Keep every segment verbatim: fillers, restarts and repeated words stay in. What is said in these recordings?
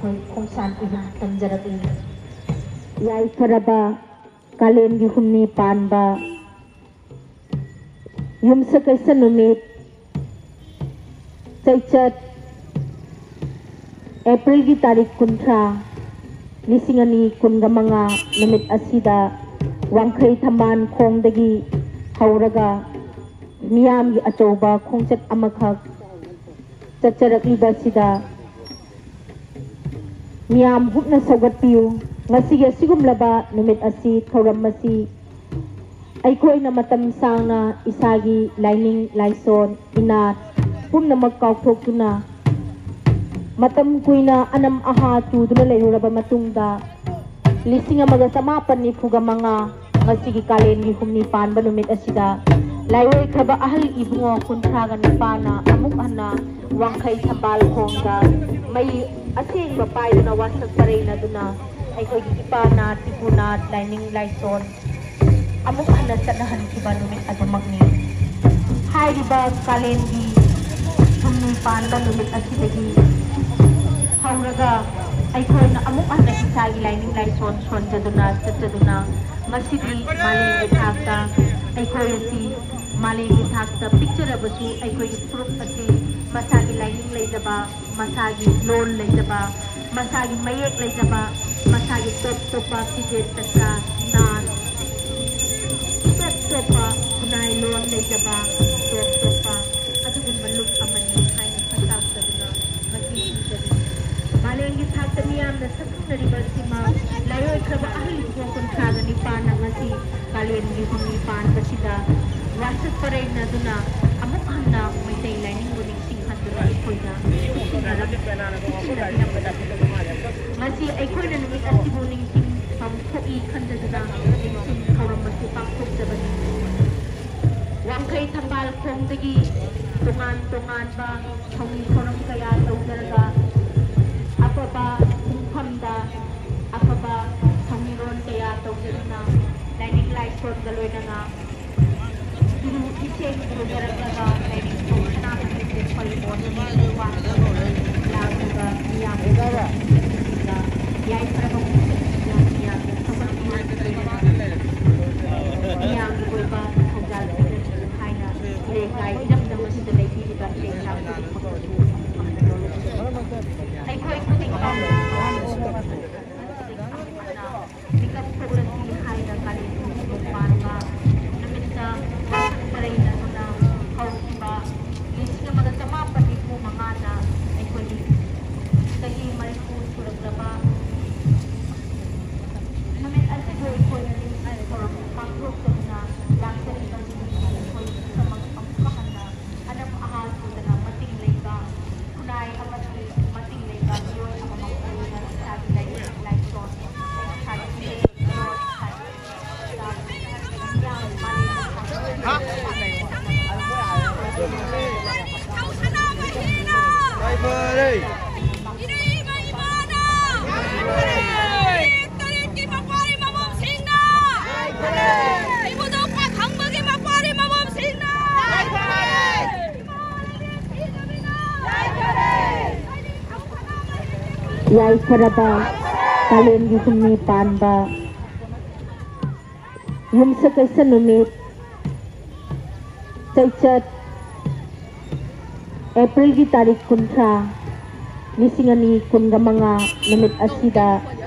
ꯑꯩꯈꯣꯏ ꯈꯣꯡꯁꯥꯟ ꯏꯍꯨꯝ ꯇꯝꯖꯔꯛꯂꯤ꯫ ꯌꯥꯏꯐꯔꯕ ꯀꯥꯂꯦꯟꯒꯤ ꯍꯨꯝꯅꯤ ꯄꯥꯟꯕ ꯌꯨꯝꯁꯀꯩꯁ ꯅꯨꯃꯤꯠ, ꯆꯩꯆꯠ, ꯑꯦꯄ꯭ꯔꯤꯜꯒꯤ ꯇꯥꯔꯤꯛ ꯀꯨꯟꯊ꯭ꯔꯥ, ꯂꯤꯁꯤꯡ ꯑꯅꯤ ꯀꯨꯟꯒ ꯃꯉꯥ ꯅꯨꯃꯤꯠ ꯑꯁꯤꯗ ꯋꯥꯡꯈꯩ ꯊꯝꯕꯥꯜ ꯈꯣꯡꯗꯒꯤ ꯍꯧꯔꯒ ꯃꯤꯌꯥꯝꯒꯤ ꯑꯆꯧꯕ ꯈꯣꯡꯆꯠ ꯑꯃꯈꯛ ꯆꯠꯆꯔꯛꯂꯤꯕ ꯑꯁꯤꯗ ꯃꯤꯌꯥꯝ ꯍꯨꯞꯅ ꯁꯧꯒꯠꯄꯤꯌꯨ꯫ ꯉꯁꯤꯒꯤ ꯑꯁꯤꯒꯨꯝꯂꯕ ꯅꯨꯃꯤꯠ ꯑꯁꯤ, ꯊꯧꯔꯝ ꯑꯁꯤ ꯑꯩꯈꯣꯏꯅ ꯃꯇꯝ ꯁꯥꯡꯅ ꯏꯁꯥꯒꯤ ꯂꯥꯏꯅꯤꯡ ꯂꯥꯏꯁꯣꯟ ꯏꯅꯥꯠ ꯄꯨꯝꯅꯃꯛ ꯀꯥꯎꯊꯣꯛꯇꯨꯅ, ꯃꯇꯝ ꯀꯨꯏꯅ ꯑꯅꯝ ꯑꯍꯥ ꯆꯨꯗꯨꯅ ꯂꯩꯔꯨꯔꯕ ꯃꯇꯨꯡꯗ, ꯂꯤꯁꯤꯡ ꯑꯃꯒ ꯆꯃꯥꯄꯟ ꯅꯤꯐꯨꯒ ꯃꯉꯥ, ꯉꯁꯤꯒꯤ ꯀꯥꯂꯦꯟꯒꯤ ꯍꯨꯝꯅꯤ ꯄꯥꯟꯕ ꯅꯨꯃꯤꯠ ꯑꯁꯤꯗ ꯂꯥꯏꯑꯣꯏꯈ꯭ꯔꯕ ꯑꯍꯜ ꯏꯕꯨꯡꯉꯣ ꯀꯨꯟꯊ꯭ꯔꯥꯒ ꯅꯤꯄꯥꯟꯅ ꯑꯃꯨꯛ ꯍꯟꯅ ꯋꯥꯡꯈꯩ ꯊꯝꯕꯥꯜ ꯈꯣꯡꯗ ꯃꯩ ꯑꯁꯦꯡꯕ ꯄꯥꯏꯗꯨꯅ ꯋꯥꯁꯛ ꯄꯔꯩꯅꯗꯨꯅ ꯑꯩꯈꯣꯏꯒꯤ ꯏꯄꯥ ꯅꯥꯠ, ꯏꯄꯨ ꯅꯥꯠ, ꯂꯥꯏꯅꯤꯡ ꯂꯥꯏꯁꯣꯟ ꯑꯃꯨꯛ ꯍꯟꯅ ꯆꯠꯅꯍꯟꯈꯤꯕ ꯅꯨꯃꯤꯠ ꯑꯗꯨꯃꯛꯅꯤ꯫ ꯍꯥꯏꯔꯤꯕ ꯀꯥꯂꯦꯟꯒꯤ ꯍꯨꯝꯅꯤ ꯄꯥꯟꯕ ꯅꯨꯃꯤꯠ ꯑꯁꯤꯗꯒꯤ ꯍꯧꯔꯒ ꯑꯩꯈꯣꯏꯅ ꯑꯃꯨꯛ ꯍꯟꯅ ꯏꯁꯥꯒꯤ ꯂꯥꯏꯅꯤꯡ ꯂꯥꯏꯁꯣꯟ ꯁꯣꯟꯖꯗꯨꯅ ꯆꯠꯆꯗꯨꯅ, ꯉꯁꯤꯗꯤ ꯃꯥꯂꯦꯝꯒꯤ ꯊꯥꯛꯇ ꯑꯩꯈꯣꯏ ꯑꯁꯤ, ꯃꯥꯂꯦꯝꯒꯤ ꯊꯥꯛꯇ ꯄꯤꯛꯆꯔꯕꯁꯨ ꯑꯩꯈꯣꯏꯒꯤ ꯐꯨꯔꯨꯞ ꯑꯁꯤ ꯃꯁꯥꯒꯤ ꯂꯥꯏꯅꯤꯡ ꯂꯩꯖꯕ, ꯃꯁꯥꯒꯤ ꯂꯣꯟ ꯂꯩꯖꯕ, ꯃꯁꯥꯒꯤ ꯃꯌꯦꯛ ꯂꯩꯖꯕ, ꯃꯁꯥꯒꯤ ꯇꯣꯞ ꯇꯣꯞꯄ ꯐꯤꯖꯦꯠ ꯆꯛꯆꯥ ꯅꯥꯠ, ꯇꯣꯞ ꯇꯣꯞꯄ ꯈꯨꯟꯅꯥꯏ ꯂꯣꯟ ꯂꯩꯖꯕ, ꯇꯣꯞ ꯇꯣꯞꯄ ꯑꯗꯨꯒꯨꯝꯕ ꯂꯨꯞ ꯑꯃꯅꯤ ꯍꯥꯏꯅ ꯈꯟꯇꯥꯛꯆꯗꯨꯅ ꯉꯁꯤ ꯊꯤꯖꯔꯤ꯫ ꯃꯥꯂꯦꯝꯒꯤ ꯊꯥꯛꯇ ꯃꯤꯌꯥꯝꯅ ꯁꯛꯈꯪꯅꯔꯤꯕ ꯑꯁꯤꯃꯛ ꯂꯥꯏꯑꯣꯏꯈ꯭ꯔꯕ ꯑꯍꯜ ꯏꯕꯨꯡꯉꯣ ꯀꯨꯟꯊ꯭ꯔꯥꯒ ꯅꯤꯄꯥꯟꯅ ꯉꯁꯤ ꯀꯥꯂꯦꯟꯒꯤ ꯍꯨꯝꯅꯤ ꯄꯥꯟꯕꯁꯤꯗ ꯋꯥꯁꯛ ꯄꯔꯩꯅꯗꯨꯅ ꯑꯃꯨꯛ ꯍꯟꯅ ꯃꯩꯇꯩ ꯂꯥꯏꯅꯤꯡꯕꯨ ꯅꯤꯡꯁꯤꯡꯍꯟꯗꯨꯅ ꯑꯩꯈꯣꯏꯗ ꯈꯨꯠꯁꯤꯟꯅꯔꯝ-, ꯈꯨꯠꯁꯤꯟꯅꯕꯤꯔꯝꯕꯗ ꯉꯁꯤ ꯑꯩꯈꯣꯏꯅ ꯅꯨꯃꯤꯠ ꯑꯁꯤꯕꯨ ꯅꯤꯡꯁꯤꯡꯐꯝ ꯊꯣꯛꯏ ꯈꯟꯖꯗꯨꯅ ꯅꯤꯡꯁꯤꯡ ꯊꯧꯔꯝ ꯑꯁꯤ ꯄꯥꯡꯊꯣꯛꯆꯕꯅꯤ꯫ ꯋꯥꯡꯈꯩ ꯊꯝꯕꯥꯜ ꯈꯣꯡꯗꯒꯤ ꯇꯣꯉꯥꯟ ꯇꯣꯉꯥꯟꯕ ꯊꯧꯅꯤ ꯊꯧꯔꯝ ꯀꯌꯥ ꯇꯧꯖꯔꯒ ꯑꯐꯕ ꯄꯨꯡꯐꯝꯗ ꯑꯐꯕ ꯊꯧꯅꯤꯔꯣꯟ ꯀꯌꯥ ꯇꯧꯖꯗꯨꯅ ꯂꯥꯏꯅꯤꯡ ꯂꯥꯏꯁꯣꯟꯒ ꯂꯣꯏꯅꯅ ꯏꯔꯨ ꯏꯁꯦꯡ ꯂꯨꯖꯔꯛꯂꯒ ꯂꯥꯏꯅꯤꯡꯊꯧ ꯁꯅꯥꯃꯍꯤ ꯇꯦꯝꯄꯜ ꯕꯣꯔꯗ ꯂꯥꯛꯂꯒ ꯃꯤꯌꯥꯝ ꯏꯔꯩꯃ ꯏꯃꯥꯅ! ꯇꯔꯦꯠꯀꯤ ꯃꯄꯥꯔꯤ ꯃꯃꯣꯝꯁꯤꯡꯅ! ꯏꯕꯨꯙꯧ ꯄꯥꯈꯪꯕꯒꯤ ꯃꯄꯥꯔꯤ ꯃꯃꯣꯝꯁꯤꯡꯅ! ꯏꯃꯥ ꯂꯩꯔꯦ ꯁꯤꯗꯕꯤꯅ! ꯌꯥꯏꯐꯔꯕ ꯀꯥꯂꯦꯟꯒꯤ ꯍꯨꯝꯅꯤ ꯄꯥꯟꯕ ꯌꯨꯝꯁꯀꯩꯁ ꯅꯨꯃꯤꯠ, ꯆꯩꯆꯠ, ꯑꯦꯄ꯭ꯔꯤꯜꯒꯤ ꯇꯥꯔꯤꯛ ꯀꯨꯟꯊ꯭ꯔꯥ, ꯂꯤꯁꯤꯡ ꯑꯅꯤ ꯀꯨꯟꯒ ꯃꯉꯥ ꯅꯨꯃꯤꯠ ꯑꯁꯤꯗ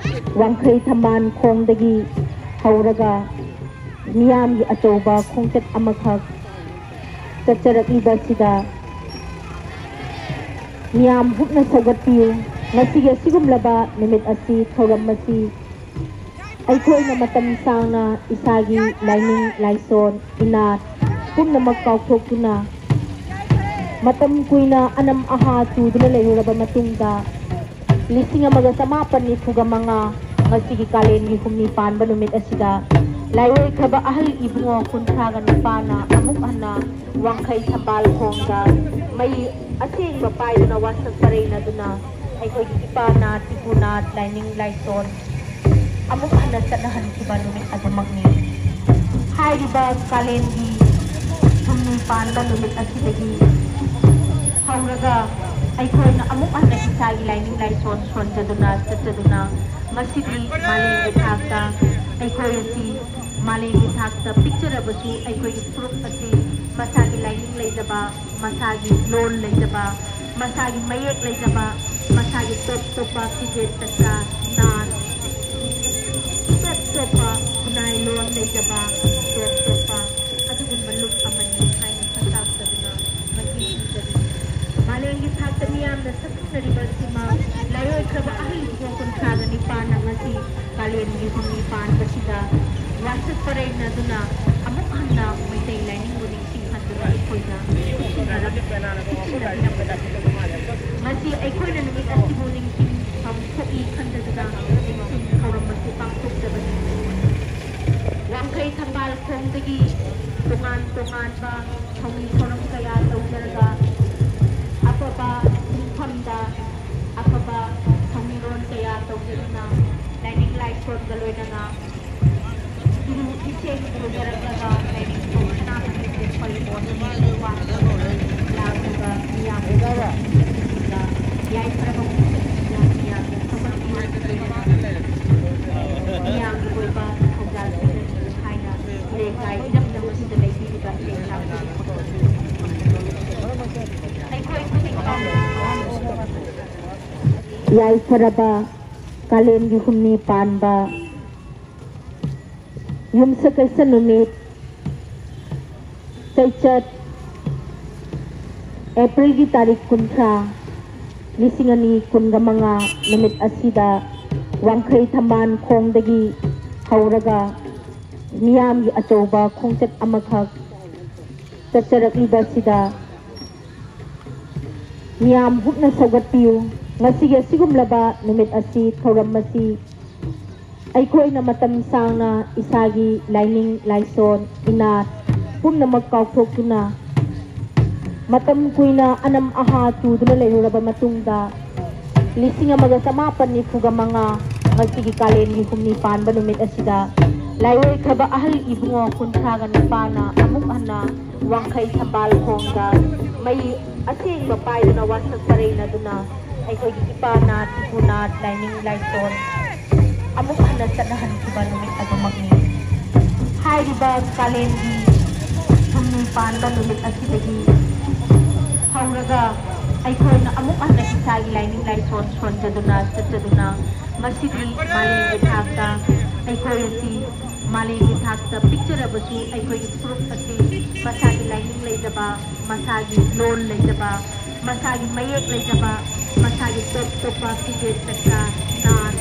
ꯋꯥꯡꯈꯩ ꯊꯝꯕꯥꯜ ꯈꯣꯡꯗꯒꯤ ꯍꯧꯔꯒ ꯃꯤꯌꯥꯝꯒꯤ ꯑꯆꯧꯕ ꯈꯣꯡꯆꯠ ꯑꯃꯈꯛ ꯆꯠꯆꯔꯛꯂꯤꯕꯁꯤꯗ ꯃꯤꯌꯥꯝ ꯍꯨꯞꯅ ꯁꯧꯒꯠꯄꯤꯌꯨ꯫ ꯉꯁꯤꯒꯤ ꯑꯁꯤꯒꯨꯝꯂꯕ ꯅꯨꯃꯤꯠ ꯑꯁꯤ, ꯊꯧꯔꯝ ꯑꯁꯤ ꯑꯩꯈꯣꯏꯅ ꯃꯇꯝ ꯁꯥꯡꯅ ꯏꯁꯥꯒꯤ ꯂꯥꯏꯅꯤꯡ, ꯂꯥꯏꯁꯣꯟ, ꯏꯅꯥꯠ ꯄꯨꯝꯅꯃꯛ ꯀꯥꯎꯊꯣꯛꯇꯨꯅ, ꯃꯇꯝ ꯀꯨꯏꯅ ꯑꯅꯝ ꯑꯍꯥ ꯆꯨꯗꯨꯅ ꯂꯩꯔꯨꯔꯕ ꯃꯇꯨꯡꯗ, ꯂꯤꯁꯤꯡ ꯑꯃꯒ ꯆꯃꯥꯄꯟ ꯅꯤꯐꯨꯒ ꯃꯉꯥ, ꯉꯁꯤꯒꯤ ꯀꯥꯂꯦꯟꯒꯤ ꯍꯨꯝꯅꯤ ꯄꯥꯟꯕ ꯅꯨꯃꯤꯠ ꯑꯁꯤꯗ, ꯂꯥꯏꯑꯣꯏꯈ꯭ꯔꯕ ꯑꯍꯜ ꯏꯕꯨꯡꯉꯣ ꯀꯨꯟꯊ꯭ꯔꯥꯒ ꯅꯤꯄꯥꯟꯅ ꯑꯃꯨꯛ ꯍꯟꯅ ꯋꯥꯡꯈꯩ ꯊꯝꯕꯥꯜ ꯈꯣꯡꯗ ꯃꯩ ꯑꯁꯦꯡꯕ ꯄꯥꯏꯗꯨꯅ, ꯋꯥꯁꯛ ꯄꯔꯩꯅꯗꯨꯅ, ꯑꯩꯈꯣꯏꯒꯤ ꯏꯄꯥ ꯅꯥꯠ, ꯏꯄꯨ ꯅꯥꯠ, ꯂꯥꯏꯅꯤꯡ ꯂꯥꯏꯁꯣꯟ ꯑꯃꯨꯛ ꯍꯟꯅ ꯆꯠꯅꯍꯟꯈꯤꯕ ꯅꯨꯃꯤꯠ ꯑꯗꯨꯃꯛꯅꯤ꯫ ꯍꯥꯏꯔꯤꯕ ꯀꯥꯂꯦꯟꯒꯤ ꯍꯨꯝꯅꯤ ꯄꯥꯟꯕ ꯅꯨꯃꯤꯠ ꯑꯁꯤꯗꯒꯤ ꯍꯧꯔꯒ ꯑꯩꯈꯣꯏꯅ ꯑꯃꯨꯛ ꯍꯟꯅ ꯏꯁꯥꯒꯤ ꯂꯥꯏꯅꯤꯡ ꯂꯥꯏꯁꯣꯟ ꯁꯣꯟꯖꯗꯨꯅ ꯆꯠꯆꯗꯨꯅ, ꯃꯁꯤꯗꯤ ꯃꯥꯂꯦꯝꯒꯤ ꯊꯥꯛꯇ ꯑꯩꯈꯣꯏ ꯑꯁꯤ, ꯃꯥꯂꯦꯝꯒꯤ ꯊꯥꯛꯇ ꯄꯤꯛꯆꯔꯕꯁꯨ ꯑꯩꯈꯣꯏꯒꯤ ꯐꯨꯔꯨꯞ ꯑꯁꯤ ꯃꯁꯥꯒꯤ ꯂꯥꯏꯅꯤꯡ ꯂꯩꯖꯕ, ꯃꯁꯥꯒꯤ ꯂꯣꯟ ꯂꯩꯖꯕ, ꯃꯁꯥꯒꯤ ꯃꯌꯦꯛ ꯂꯩꯖꯕ, ꯃꯁꯥꯒꯤ ꯇꯣꯞ ꯇꯣꯞꯄ ꯐꯤꯖꯦꯠ ꯆꯛꯆꯥ ꯅꯥꯠ, ꯇꯣꯞ ꯇꯣꯞꯄ ꯈꯨꯟꯅꯥꯏ ꯂꯣꯟ ꯂꯩꯖꯕ, ꯇꯣꯞ ꯇꯣꯞꯄ ꯑꯗꯨꯒꯨꯝꯕ ꯂꯨꯞ ꯑꯃꯅꯤ ꯍꯥꯏꯅ ꯁꯛꯇꯥꯛꯆꯗꯨꯅ ꯃꯁꯤ ꯁꯤꯟꯖꯔꯤ꯫ ꯃꯥꯂꯦꯝꯒꯤ ꯊꯥꯛꯇ ꯃꯤꯌꯥꯝꯅ ꯁꯛꯈꯪꯅꯔꯤꯕ ꯑꯁꯤꯃꯛ ꯂꯥꯏꯑꯣꯏꯈ꯭ꯔꯕ ꯑꯍꯜ ꯏꯕꯨꯡꯉꯣ ꯀꯨꯟꯊ꯭ꯔꯥꯒ ꯅꯤꯄꯥꯟꯅ ꯉꯁꯤ ꯀꯥꯂꯦꯟꯒꯤ ꯍꯨꯝꯅꯤ ꯄꯥꯟꯕꯁꯤꯗ ꯋꯥꯁꯛ ꯄꯔꯩꯅꯗꯨꯅ ꯑꯃꯨꯛ ꯍꯟꯅ ꯃꯩꯇꯩ ꯂꯥꯏꯅꯤꯡꯕꯨ ꯅꯤꯡꯁꯤꯡꯍꯟꯗꯨꯅ ꯑꯩꯈꯣꯏꯗ ꯄꯤꯁꯤꯟꯅꯔꯝ-, ꯄꯤꯁꯤꯟꯅꯕꯤꯔꯝꯕꯅꯤ꯫ ꯉꯁꯤ ꯑꯩꯈꯣꯏꯅ ꯅꯨꯃꯤꯠ ꯑꯁꯤꯕꯨ ꯅꯤꯡꯁꯤꯡꯐꯝ ꯊꯣꯛꯏ ꯈꯟꯖꯗꯨꯅ ꯅꯤꯡꯁꯤꯡ ꯊꯧꯔꯝ ꯑꯁꯤ ꯄꯥꯡꯊꯣꯛꯆꯕꯅꯤ꯫ ꯋꯥꯡꯈꯩ ꯊꯝꯕꯥꯜ ꯈꯣꯡꯗꯒꯤ ꯇꯣꯉꯥꯟ ꯇꯣꯉꯥꯟꯕ ꯊꯧꯔꯤ ꯊꯧꯔꯝ ꯀꯌꯥ ꯇꯧꯖꯔꯒ ꯑꯐꯕ ꯁꯤꯟꯐꯝꯗ ꯈꯨꯔꯨꯝꯒ ꯂꯣꯏꯅꯅ ꯏꯔꯨ ꯏꯁꯦꯡ ꯂꯨꯖꯔꯛꯂꯒ ꯂꯥꯏꯅꯤꯡꯊꯧ ꯁꯅꯥꯃꯍꯤ ꯇꯦꯝꯄꯜ ꯕꯣꯔꯗ ꯂꯥꯛꯂꯤꯕ ꯃꯤꯌꯥꯝ ꯌꯥꯏꯐꯔꯕ ꯈꯣꯡꯆꯠꯁꯤꯡꯗ ꯃꯤꯌꯥꯝꯅ ꯊꯧꯒꯠꯄꯤꯔꯛꯇꯨꯅ ꯃꯤꯌꯥꯝꯒꯤ ꯑꯣꯏꯕ ꯊꯧꯖꯥꯜ ꯄꯤꯔꯛꯂꯤ ꯍꯥꯏꯅ ꯂꯩꯀꯥꯏ ꯏꯔꯝꯗꯝ ꯑꯁꯤꯗ ꯂꯩꯕꯤꯔꯤꯕ ꯏꯔꯩꯆꯥ ꯈꯨꯗꯤꯡꯃꯛ ꯑꯩꯈꯣꯏ ꯈꯨꯗꯤꯡꯃꯛ ꯌꯥꯏꯐꯔꯕ ꯀꯥꯂꯦꯟꯒꯤ ꯍꯨꯝꯅꯤ ꯄꯥꯟꯕ ꯌꯨꯝꯁꯀꯩꯁ ꯅꯨꯃꯤꯠ, ꯆꯩꯆꯠ, ꯑꯦꯄ꯭ꯔꯤꯜꯒꯤ ꯇꯥꯔꯤꯛ ꯀꯨꯟꯊ꯭ꯔꯥ, ꯂꯤꯁꯤꯡ ꯑꯅꯤ ꯀꯨꯟꯒ ꯃꯉꯥ ꯅꯨꯃꯤꯠ ꯑꯁꯤꯗ ꯋꯥꯡꯈꯩ ꯊꯝꯕꯥꯜ ꯈꯣꯡꯗꯒꯤ ꯍꯧꯔꯒ ꯃꯤꯌꯥꯝꯒꯤ ꯑꯆꯧꯕ ꯈꯣꯡꯆꯠ ꯑꯃꯈꯛ ꯆꯠꯆꯔꯛꯂꯤꯕꯁꯤꯗ ꯃꯤꯌꯥꯝ ꯍꯨꯞꯅ ꯁꯧꯒꯠꯄꯤꯌꯨ꯫ ꯉꯁꯤꯒꯤ ꯑꯁꯤꯒꯨꯝꯂꯕ ꯅꯨꯃꯤꯠ ꯑꯁꯤ, ꯊꯧꯔꯝ ꯑꯁꯤ ꯑꯩꯈꯣꯏꯅ ꯃꯇꯝ ꯁꯥꯡꯅ ꯏꯁꯥꯒꯤ ꯂꯥꯏꯅꯤꯡ, ꯂꯥꯏꯁꯣꯟ, ꯏꯅꯥꯠ ꯄꯨꯝꯅꯃꯛ ꯀꯥꯎꯊꯣꯛꯇꯨꯅ, ꯃꯇꯝ ꯀꯨꯏꯅ ꯑꯅꯝ ꯑꯍꯥ ꯆꯨꯗꯨꯅ ꯂꯩꯔꯨꯔꯕ ꯃꯇꯨꯡꯗ, ꯂꯤꯁꯤꯡ ꯑꯃꯒ ꯆꯃꯥꯄꯟ ꯅꯤꯐꯨꯒ ꯃꯉꯥ, ꯉꯁꯤꯒꯤ ꯀꯥꯂꯦꯟꯒꯤ ꯍꯨꯝꯅꯤ ꯄꯥꯟꯕ ꯅꯨꯃꯤꯠ ꯑꯁꯤꯗ ꯂꯥꯏꯑꯣꯏꯈ꯭ꯔꯕ ꯑꯍꯜ ꯏꯕꯨꯡꯉꯣ ꯀꯨꯟꯊ꯭ꯔꯥꯒ ꯅꯤꯄꯥꯟꯅ ꯑꯃꯨꯛ ꯍꯟꯅ ꯋꯥꯡꯈꯩ ꯊꯝꯕꯥꯜ ꯈꯣꯡꯗ ꯃꯩ ꯑꯁꯦꯡꯕ ꯄꯥꯏꯗꯨꯅ ꯋꯥꯁꯛ ꯄꯔꯩꯅꯗꯨꯅ ꯑꯩꯈꯣꯏꯒꯤ ꯏꯄꯥ ꯅꯥꯠ, ꯏꯄꯨ ꯅꯥꯠ, ꯂꯥꯏꯅꯤꯡ ꯂꯥꯏꯁꯣꯟ ꯑꯃꯨꯛ ꯍꯟꯅ ꯆꯠꯅꯍꯟꯈꯤꯕ ꯅꯨꯃꯤꯠ ꯑꯗꯨꯃꯛꯅꯤ꯫ ꯍꯥꯏꯔꯤꯕ ꯀꯥꯂꯦꯟꯒꯤ ꯍꯨꯝꯅꯤ ꯄꯥꯟꯕ ꯅꯨꯃꯤꯠ ꯑꯁꯤꯗꯒꯤ ꯍꯧꯔꯒ ꯑꯩꯈꯣꯏꯅ ꯑꯃꯨꯛ ꯍꯟꯅ ꯏꯁꯥꯒꯤ ꯂꯥꯏꯅꯤꯡ ꯂꯥꯏꯁꯣꯟ ꯁꯣꯟꯖꯗꯨꯅ ꯆꯠꯆꯗꯨꯅ ꯃꯁꯤꯗꯤ ꯃꯥꯂꯦꯝꯒꯤ ꯊꯥꯛꯇ ꯑꯩꯈꯣꯏ ꯑꯁꯤ ꯃꯥꯂꯦꯝꯒꯤ ꯊꯥꯛꯇ ꯄꯤꯛꯆꯔꯕꯁꯨ ꯑꯩꯈꯣꯏꯒꯤ ꯐꯨꯔꯨꯞ ꯑꯁꯤ ꯃꯁꯥꯒꯤ ꯂꯥꯏꯅꯤꯡ ꯂꯩꯖꯕ, ꯃꯁꯥꯒꯤ ꯂꯣꯟ ꯂꯩꯖꯕ, ꯃꯁꯥꯒꯤ ꯃꯌꯦꯛ ꯂꯩꯖꯕ, ꯃꯁꯥꯒꯤ ꯇꯣꯞ ꯇꯣꯞꯄ ꯐꯤꯖꯦꯠ ꯆꯛꯆꯥ ꯅꯥꯠ,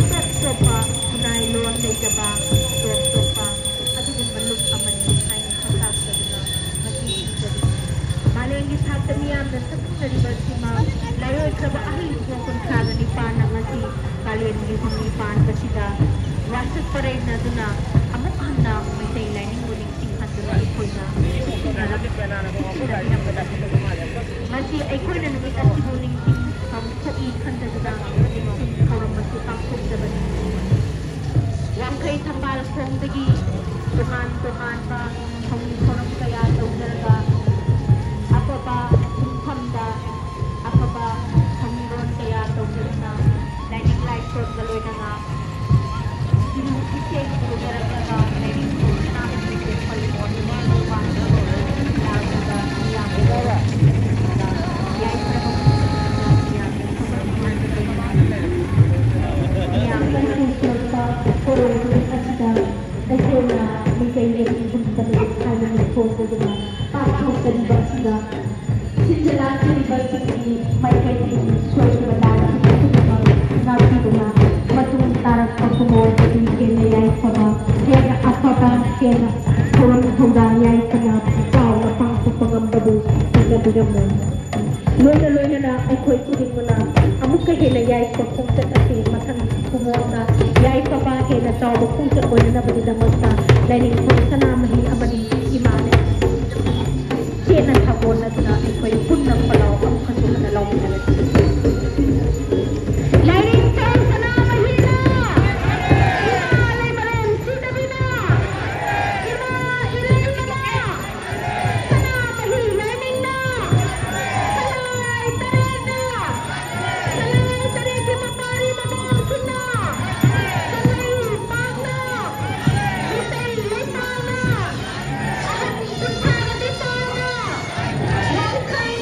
ꯇꯣꯞ ꯇꯣꯞꯄ ꯈꯨꯟꯅꯥꯏ ꯂꯣꯟ ꯂꯩꯖꯕ, ꯇꯣꯞ ꯇꯣꯞꯄ ꯑꯗꯨꯒꯨꯝꯕ ꯂꯨꯞ ꯑꯃꯅꯤ ꯍꯥꯏꯅ ꯁꯛꯇꯥꯛꯆꯗꯨꯅ ꯃꯁꯤ ꯏꯖꯔꯤ꯫ ꯃꯥꯂꯦꯝꯒꯤ ꯊꯥꯛꯇ ꯃꯤꯌꯥꯝꯅ ꯁꯛꯈꯪꯅꯔꯤꯕ ꯑꯁꯤꯃ ꯂꯥꯏꯑꯣꯏꯈ꯭ꯔꯕ ꯑꯍꯜ ꯏꯕꯨꯡ ꯀꯨꯟꯊ꯭ꯔꯥꯒ ꯅꯤꯄꯥꯟꯅ ꯉꯁꯤ ꯀꯥꯂꯦꯟꯒꯤ ꯍꯨꯝꯅꯤ ꯄꯥꯟꯕꯁꯤꯗ ꯋꯥꯁꯛ ꯄꯔꯩꯅꯗꯨꯅ ꯑꯃꯨꯛ ꯍꯟꯅ ꯃꯩꯇꯩ ꯂꯥꯏꯅꯤꯡꯕꯨ ꯅꯤꯡꯁꯤꯡꯍꯟꯗꯨꯅ ꯑꯩꯈꯣꯏꯅ ꯁꯤꯖꯤꯟꯅꯔꯝ-, ꯁꯤꯖꯤꯟꯅꯕꯤꯔꯝꯕꯗ ꯉꯁꯤ ꯑꯩꯈꯣꯏꯅ ꯅꯨꯃꯤꯠ ꯑꯁꯤꯕꯨ ꯅꯤꯡꯁꯤꯡꯐꯝ ꯊꯣꯛꯏ ꯈꯟꯖꯗꯨꯅ ꯊꯧꯔꯝ ꯑꯁꯤ ꯄꯥꯡꯊꯣꯛꯆꯕ ꯇꯣꯉꯥꯟ ꯇꯣꯉꯥꯟꯕ ꯊꯧꯔꯤ ꯊꯧꯔꯝ ꯀꯌꯥ ꯇꯧꯖꯔꯒ ꯑꯐꯕ ꯁꯤꯟꯐꯝꯗ ꯑꯐꯕ ꯊꯧꯔꯝ ꯀꯌꯥ ꯇꯧꯖꯔꯒ ꯂꯥꯏꯅꯤꯡ ꯂꯥꯏꯁꯣꯟꯒ ꯂꯣꯏꯅꯅ ꯏꯔꯨ ꯏꯁꯦꯡ ꯂꯨꯖꯔꯛꯂꯒ ꯂꯥꯏꯅꯤꯡ ꯊꯧꯖꯅꯕꯁꯤꯡꯁꯦ ꯄꯜꯂꯤꯕ ꯌꯥꯝꯅ ꯌꯥꯏꯐꯔꯕ ꯃꯤꯌꯥꯝꯒꯤ ꯊꯕꯛ ꯃꯤꯌꯥꯝꯒꯤ ꯊꯕꯛ ꯊꯣꯛꯂꯛꯄ ꯀꯣꯔꯧ ꯑꯁꯤꯗ ꯑꯩꯈꯣꯏꯅ ꯃꯩꯇꯩ ꯂꯩꯅꯤꯡ ꯍꯨꯟꯗꯕ ꯍꯥꯏꯕ ꯃꯤꯡꯊꯣꯟ ꯑꯗꯨꯅ ꯄꯥꯡꯊꯣꯛꯆꯔꯤꯕ ꯑꯁꯤꯗ ꯁꯤꯟꯖ ꯂꯥꯡꯖꯔꯤꯕꯁꯤꯡꯒꯤ ꯃꯥꯏꯀꯩꯗꯒꯤ ꯁꯣꯏꯈꯤꯕ ꯂꯥꯟꯈꯤꯕ ꯈꯨꯗꯤꯡꯃꯛ ꯉꯥꯛꯄꯤꯗꯨꯅ ꯃꯇꯨꯡ ꯇꯥꯔꯛꯄ ꯀꯨꯝꯑꯣꯟꯗꯗꯤ ꯍꯦꯟꯅ ꯌꯥꯏꯐꯕ, ꯍꯦꯟꯅ ꯑꯐꯕ, ꯍꯦꯟꯅ ꯊꯧꯔꯝ ꯊꯧꯗꯥꯡ ꯌꯥꯏꯐꯅ ꯆꯥꯎꯅ ꯄꯥꯡꯊꯣꯛꯄ ꯉꯝꯕꯕꯨ ꯊꯥꯖꯕꯤꯔꯝꯃꯨ꯫ ꯂꯣꯏꯅ ꯂꯣꯏꯅꯅ ꯑꯩꯈꯣꯏ ꯈꯨꯗꯤꯡꯃꯛꯅ ꯑꯃꯨꯛꯀ ꯍꯦꯟꯅ ꯌꯥꯏꯐꯕ ꯈꯣꯡꯆꯠ ꯑꯁꯤ ꯃꯊꯪ ꯀꯨꯝꯑꯣꯟꯗ ꯌꯥꯏꯐꯕ ꯍꯦꯟꯅ ꯆꯥꯎꯕ ꯈꯣꯡꯆꯠ ꯑꯣꯏꯅꯅꯕꯒꯤꯗꯃꯛꯇ ꯂꯥꯏꯅꯤꯡꯊꯧ ꯁꯅꯥꯃꯍꯤ ꯑꯃꯗꯤ ꯏꯃꯥꯅ ꯆꯦꯠꯅ ꯁꯥꯒꯣꯟꯅꯗꯨꯅ ꯑꯩꯈꯣꯏ ꯄꯨꯟꯅ ꯈꯣꯜꯂꯥꯎ ꯑꯃꯨꯛꯀꯁꯨ ꯍꯟꯅ ꯂꯥꯎꯃꯤꯟꯅꯔꯁꯤ꯫ ꯂꯥꯏꯅꯤꯡꯊꯧ ꯁꯅꯥꯃꯍꯤꯅ! ꯏꯃꯥ ꯂꯩꯃꯔꯦꯟ ꯁꯤꯗꯕꯤꯅ! ꯏꯃꯥ ꯏꯔꯩꯃꯅ! ꯁꯅꯥꯃꯍꯤ ꯂꯥꯏꯅꯤꯡꯅ! ꯁꯂꯥꯏ ꯇꯔꯦꯠꯅ! ꯁꯂꯥꯏ ꯇꯔꯦꯠꯀꯤ ꯃꯄꯥꯔꯤ ꯃꯃꯣꯟꯁꯤꯡꯅ! ꯁꯂꯥꯏ ꯄꯥꯛꯅ! ꯃꯤꯇꯩ ꯂꯩꯄꯥꯛꯅ! ꯑꯍꯟ ꯁꯤꯡꯊꯥꯅꯕꯤ ꯄꯥꯎꯅ! ꯋꯥꯡꯈꯩ